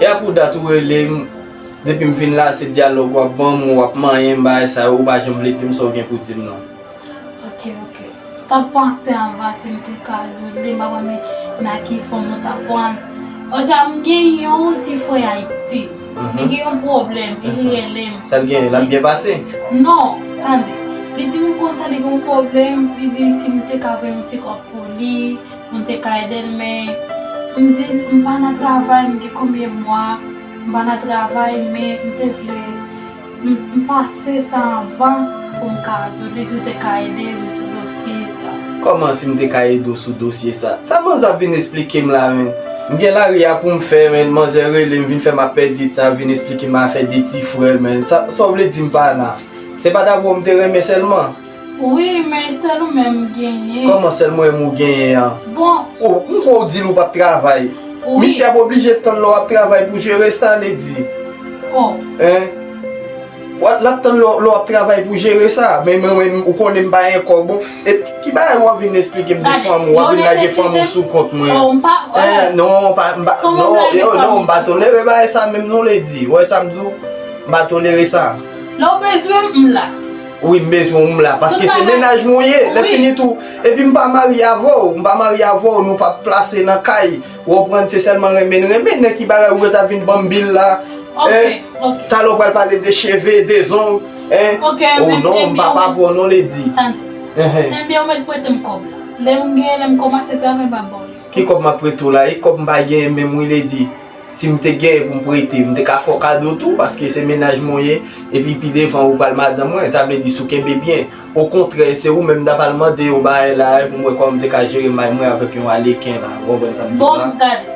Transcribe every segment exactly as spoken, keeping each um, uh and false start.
E a pou dat ou rele m, depi m fin la, se dyalòg w ap ban m, w ap manyen m, bagay sa yo, ou pa janm vle di m sa w gen pou di m nan. Ok, ok. M t ap panse anvan si m te ka jwenn li, m pa konnen nan ki fòm ou t ap pran l. Konsa, m gen yon ti frè Ayiti. Li gen yon pwoblèm, e li rele m. Sa l genyen, l ap byen pase? Non, tande. Li di m konsa, li gen yon pwoblèm, li di si m te ka voye yon ti kòb pou li, m te ka ede l, men m di l m pa nan travay, m gen konbyen mwa m pa nan travay, men m te vle, m, m panse sa anvan pou m ka di w, li di w te ka ede m sou dosye sa. Kòman si m te ka ede w sou dosye sa? Sa manzè ap vin esplike m la, menn? M gen lari a pou m fè, menn, manzè rele m, vin fè m ap pèdi tan, ap vin esplike m afè de ti frè l, menn. Sa, sa w vle di m pa la? Se pa davwa w m te renmen sèlman? Wi, men sèl ou menm m genyen. Kòman sèl mwen menm ou genyen an? Bon. Oh, m kwè w di l ou p ap travay. Wi. Misye ap oblije tann lè w ap travay pou jere sa, Lady. Oh. Hein? Wa- L ap tann lè w- lè w ap travay pou jere sa. Men mwen menm, ou konnen m pa gen kòb. E ki bagay w ap vin esplike m de Gade, fanm ou, w ap yo vin lage te- fanm ou sou kont mwen. Oh, m pa- Eh, non, m pa, m pa, Kòman non, w lage yo, fanm non, ou? M pa tolere bagay sa menm non, Lady. Ou wè sa m di w? M pa tolere sa. Lè w bezwen m, m la. Wi, m bezwen w m la, paske se mennaj mwen w ye, lè fini tou. Epi m pa marye avè w, m pa marye avè w, nou pa plase nan kay. Ou konprann, se sèlman renmen n renmen, nan ki bagay ou ret ap vin ban m bil la? Ok, ok. Talè w pral pale de cheve, de zong, hein? Ok, Oh non, m pa pa pou w non, Lady. Tande. Ebyen, ou mèt prete m kòb la. Lè m genyen, lè m kòmanse travay, m ap ba w li. Ki kòb m ap prete w la? E kòb m pa genyen menm wi, Lady. Si m te genyen pou m prete, m te ka fè w kado tou, paske se mennaj mwen w ye, epi pi devan ou pral madanm mwen, sa vle di si w kenbe byen. Okontrè, se ou menm m ta pral mande yon bagay la, pou m wè kòman m te ka jere may mwen avèk yon aleken la, ou konprann sa m di w la? Bon, gade.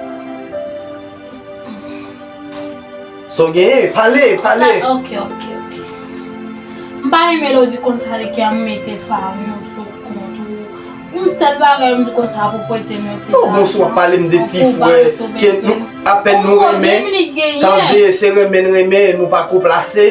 Sa w genyen, pale, pale. Ok, ok, ok. M pa renmen lè w di konsa li ke ap mete fanmi w sou kont ou. Yon sèl bagay m di konsa pou prete m yon ti lajan. Non, bon, si w ap pale m de ti frè, ke nou, apèn nou renmen, tande, se renmen n renmen, nou pa ko plase.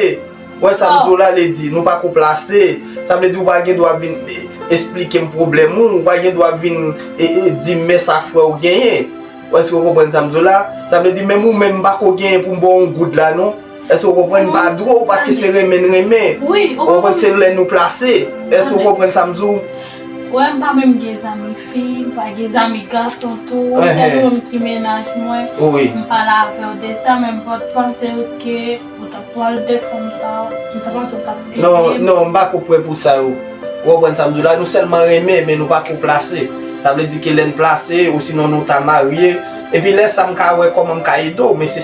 Wè sa m di w la, Lady, nou pa ko plase. Sa vle di ou pa gen dwa vin, eh, esplike m pwoblèm ou, ou pa gen dwa vin, eh, eh, di m men sa frè w genyen. Èske w konprann sa m di w la? Sa vle di menm ou menm m pa ko genyen pou m ba w yon goud la non. Èske w konprann? M pa dwe w paske se renmen n renmen. Ou konprann? Se lè nou plase. Èske w konprann sa m di w? Wè, m pa menm gen zanmi fi, m pa gen zanmi gason tou. Se nou menm ki mennaj mwen. M pale avè w de sa, men m pa t panse ke ou t ap pale de fanm sa, m ta panse ou t ap ede m. Non, non, m pa ko prè pou sa yo. Ou konprann sa m di w la? Nou sèlman renmen, men nou pa ko plase. Sa vle di ke lè n plase, osinon nou ta marye. Epi lè sa m ka wè kòman m ka ede w, men se